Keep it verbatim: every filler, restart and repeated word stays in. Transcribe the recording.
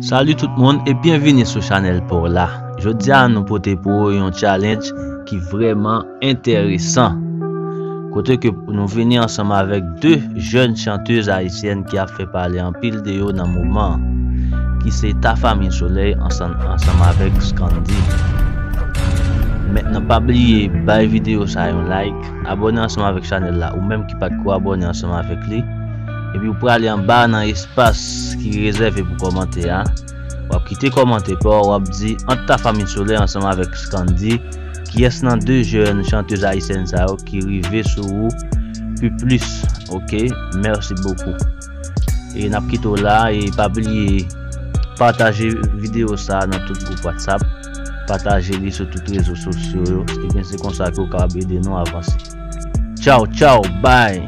Salut tout moun e byenvini sou chanèl pa w la. Jodi a nou pote pou ou yon challenge ki vrèman enteresan. Kote ke nou vini ansanm avèk de jèn chantèz ayisyèn ki ap fè pale anpil de yo nan moman an, ki se Tafa Mil Solèy ansanm, ansanm avèk Scandy. Mentnan pa bliye bay videyo sa yon like, abòne ansanm avèk chanèl la ou menm ki pa t ko abòne ansanm avèk li. Epi ou prale anba nan espas ki rezève pou kòmantè a. W ap kite kòmantè pa w, w ap di ant Tafa Mil Solèy ansanm avèk Scandy, kiyès nan de jèn chantèz ayisyèn sa yo ki rive sou ou pi plis. Oke, mèsi bokou. E n ap kite w la e pa bliye pataje videyo sa nan tout gwoup WhatsApp, pataje li sou tout rezo sosyo yo. Ebyen se konsa ke w kapab ede nou avanse. Tchaw, tchaw, bay!